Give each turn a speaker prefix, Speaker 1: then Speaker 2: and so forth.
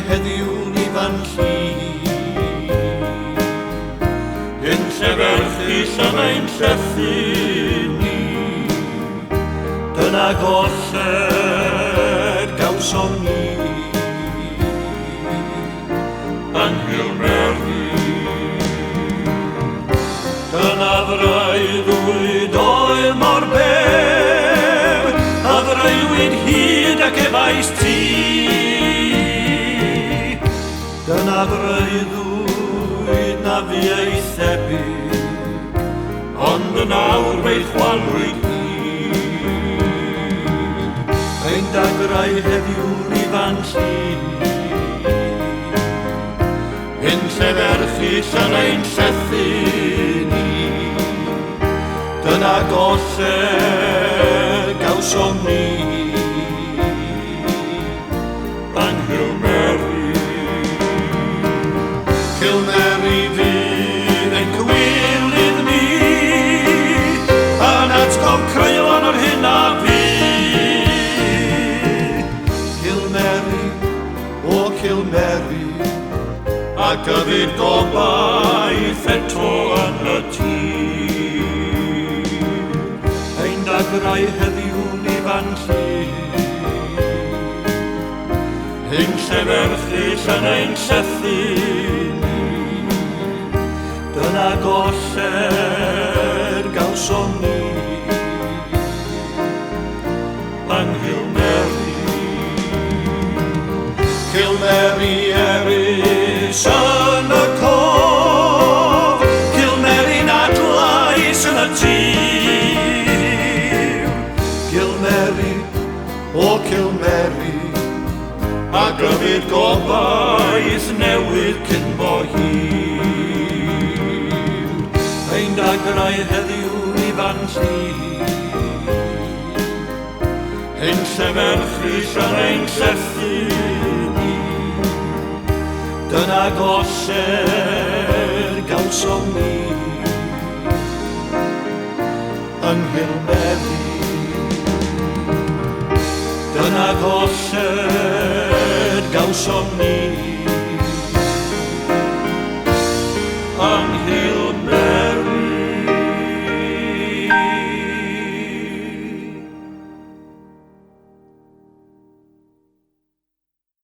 Speaker 1: heddiw Ifan Llŷn. Yn lleferchus am ein llethu ni, dyna golled gawsom ni. Yng Nghilmeri. Dyna freuddwyd oedd mor bell, a freuddwyd hyd ac efais ti. Dyna freuddwyd na fu ei thebyg, ond yn awr fe'i chwalwyd hi. Ein dagrau heddiw Ifan Llŷn, yn lleferchus yn ein llethu ni. Dyna golled gawsom ni yng Nghilmeri. Cilmeri fydd ein cywilydd ni, yn atgof creulon o'r hyn a fu. Cilmeri, o Cilmeri, a gyfyd gobaith eto yn y tir. Ein dagrau heddiw Ifan Llŷn, ein lleferchus yn ein llethu ni. Dyna golled gawsom ni yng Nghilmeri. Cilmeri erys yn y cof, Cilmeri'n adlais yn y tir. Cilmeri, o Cilmeri, a gyfyd gobaith newydd cyn bo hir. Ein dagrau heddiw Ifan Llŷn, ein lleferchus yn ein llethu ni. Dyna golled gawsom ni yng Nghilmeri. Dyna golled gawsom ni.